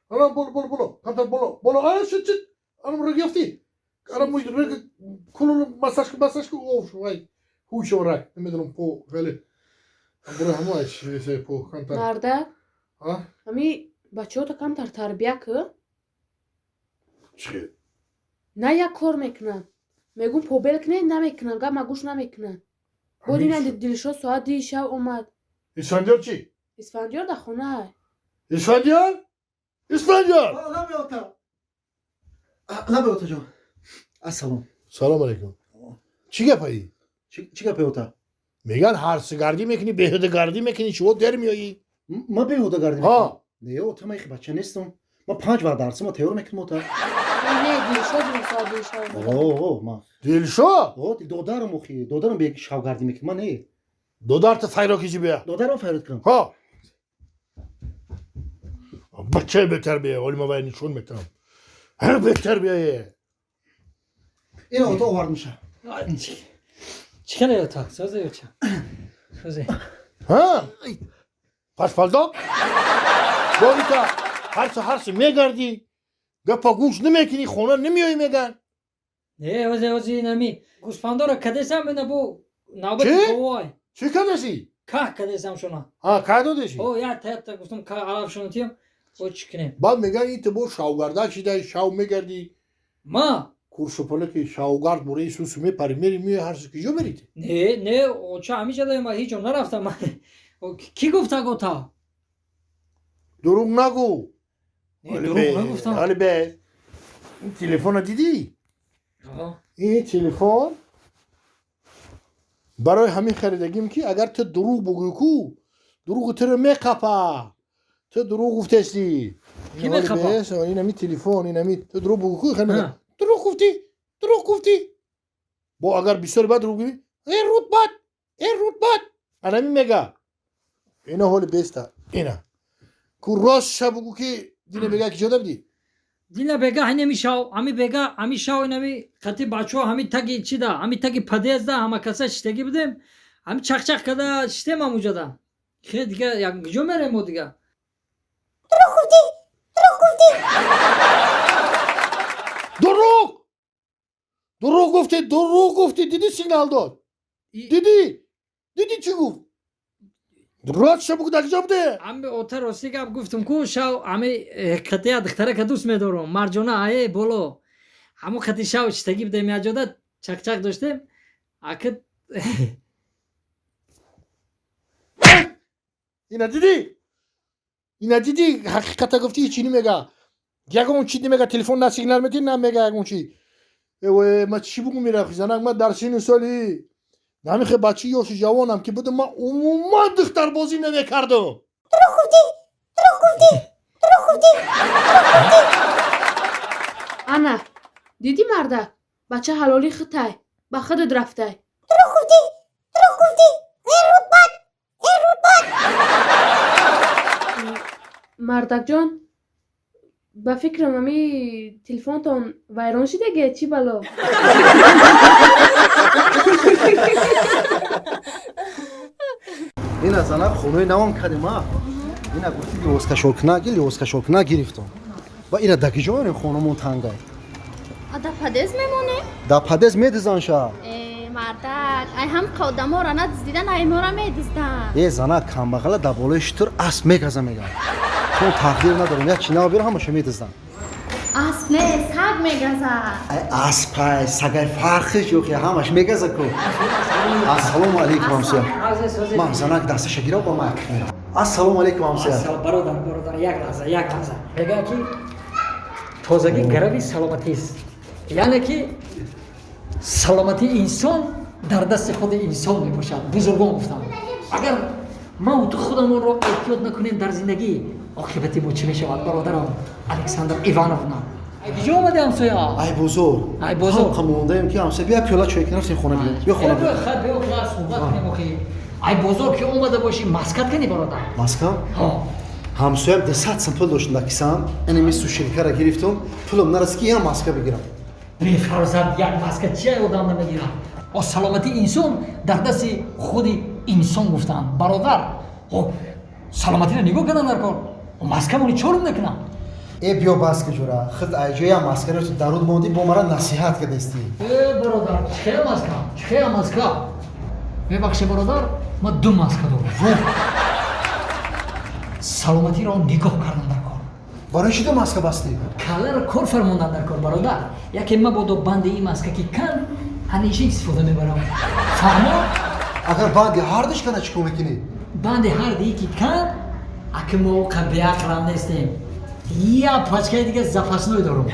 Ана боло, боло, боло, камтар боло, боло, ана шит, шит. Ана раг ёфтӣ. Ана муй раг кулу массаж ку, массаж ку, оф, вай. Ҳуй шава раг. Намедонам по хеле. Буро ҳамо ай се по камтар. Мардак, А? ҳами бачаҳото камтар тарбия кӣ. Чӣ? На як кор мекунанд. Мегӯм побел кунед, намекунанд, гап ма гӯш намекунанд. Бо дина Дилшод соат 2 шав омад. Исфандиёр чӣ? Исфандиёр дар хона. Исфандиёр? Исфандиёр! Лабе ота. Лабе отаҷон. Ассалом. Салом алейкум. Чӣ гапаи? Чӣ гапе, ота? Меган ҳарсигардӣ мекунӣ, беҳудагардӣ мекунӣ, чиво дер меоӣ? Ма беҳудагардӣ Ҳа. мекунам? Не, ота, ман ихи бача нестам. Ма 5 вақт дарсима тайёр мекунам, ота. Не, Дилшод дина соат 2 шав омад. О, ма. Дилшод? О, додарам охи, додарам бе шавгардӣ мекунам, ман не. Додарта файро киҷи бия. Додарам файрод кунам. Ҳа. Бачаи бетарбия, оли ма вай нишон метавам. Ҳар бетарбияе. Ина ота, овардимша. Чӣ хеле, ота? Созе, оча? Созе. Ҳа? Пашпалдок? Борита ҳарси ҳарси мегардӣ, гапа гӯш намекунӣ, хона намеоӣ меган. Не, озе озе инами гӯсфандора кадесам, ина бо навбати Чӣ? говой. Чӣ кардасӣ? Ках кадесам шуна. Ҳа, кай додесӣ? О, як та гуфтам, ка алаф шуна тиям. О, чӣ кунем? Баъд меган ин ту бо шавгардак шидай, шав мегардӣ. Ма? Куршупалаки шавгард бураи сусу мепари, мери, меои, ҳарси киҷо мерите? Не, не, оча, ҳамиҷа даем, ҳеҷ ҷо нарафтам. О, кӣ гуфтаг, ота? Дурӯғ нагӯ. Не, дурӯғ нагуфтам. Ҳали бе. Ин телефона дидӣ? О, Ин телефон барои ҳамин харидагим, ки агар ту дурӯғ бугӯӣ ку, дурӯғи туро меқапа. Ту дурӯғ гуфтестӣ. Кӣ меқапа? Ин ҳами телефон, ин ҳами ту дурӯғ бугӯ ку, хеле мега. Ҳа. Дурӯғ гуфтӣ, дурӯғ гуфтӣ. Бо агар бисёри баъд дурӯғ гӯӣ, э рутбат, э рутбат. Анами мега. Ина ҳоли беста. Ина. Ку ростша бугӯ, ки дина бега ки ҷода бидӣ? Дина бега ҳинеми шав, ҳами бега, ҳами шав, инами қати бачаҳо ҳами таги чида, ҳами таги подъезда ҳама каса шиштагӣ будем, ҳами чақчақ када шиштем ҳамуҷода. Хе, дига як куҷо мерем мо дига? Дурӯғ гуфтӣ. Дурӯғ! Дурӯғ гуфтӣ, дурӯғ гуфтӣ, дидӣ сигнал дод. Дидӣ? Дидӣ чӣ гуфт? Ростша бугӯ, дар куҷо буде? Ҳами ота, рости гап гуфтум ку, шав ҳами қатия духтарака дӯст медорам, Марҷона, ае боло. Ҳамо қати шав шиштагӣ будем якҷода, чақчақ доштем. Ака Ина дидӣ? Ина дидӣ, ҳақиқата гуфтӣ, ҳечи намега. Ягон чи намега, телефон на сигнал мети, на мега ягон чи. Эве, ма чӣ бугӯм мерафи занак, ма дар сину соли намихе бачаи ёши ҷавонам ки будам, ман умуман духтарбозӣ намекардам. Дурӯғ гуфтӣ, дурӯғ гуфтӣ, дурӯғ гуфтӣ, дурӯғ гуфтӣ. Ана, дидӣ, мардак, бача ҳалоли хитай, ба худат рафтай. Дурӯғ гуфтӣ, дурӯғ гуфтӣ. Э рутбат, э рутбат. Мардакҷон, ба фикрам ҳами телефонтон вайрон шидаге, чӣ бало? Ина занак, хонаи навам кардем, а? Ина гуфти либоскашолкунаги, либоскашолкуна гирифтам. Ва ира да киҷо мерем, хонамон тангай? А да подъезд мемонем? Да подъезд медизан ша. Э, мардак, ай ҳам одамора надиздидан, ай мора медизданд. Э занак, камбағала дар болои шутур асп мегаза меган. Хон тақдир надорем, як чи нав бира, ҳамаша медизданд. Асп не, саг мегазад. Ай аспай, сагай, фарқиш ёхи, ҳамаш мегаза ку. Ассалому алайкум, ҳамсоя. Ман занак дасташа гирам, ба ман мерам. Ассалому алайкум, ҳамсоя. Бародар, бародар, як лаҳза, як лаҳза. Мегӯяд ки тозагӣ гарави саломатист, яъне ки саломатии инсон дар дасти худи инсон мебошад. Бузургон гуфтанд, агар ма ту худамонро эҳтиёт накунем дар зиндагӣ, оқибати мо чӣ мешавад? Бародарам Александр Ивановна, киҷо омади, ҳамсоя? Ай бозор. Ай бозор. Ҳам мондаем ки ҳамсоя, бия пиёла чой кунем, рафтем хона, бия. Бия хона. Бия. Биё, суҳбат кунем охи. Ай бозор ки омада бошӣ, маскат кани, бародар? Маска? Ҳамсоям 200 сум пул доштам дар кисам, ин ми сушилкара гирифтум, пулам нарасид ки я маска бигирам. Бефарзанд, як маска чия одам намегирад? О, саломатии инсон дар дасти худи инсон гуфтанд, бародар. О, саломатиро нигоҳ кардан дар кор. Маскамони чорум мекунам. Э, биё, бас ки, ҷура, худ айҷоя маскаро ту даруд мондӣ, бо мара насиҳат кардестӣ. Э, бародар, чихел маска, чихел маска? Мебахши, бародар, ма ду маска дорам. Саломатиро нигоҳ кардан дар кор. Барои чӣ ду маска бастӣ? Калларо кор фармондан дар кор, бародар. Яке мабодо банди ин маска ки кан, ҳамеша истифода мебарам, фаҳмо? Агар банди ҳардуш кана, чӣ кор мекунӣ? Банди ҳардии ки кан, аки мо оқа беақлам нестем, я пачкаи дига запасной дорум.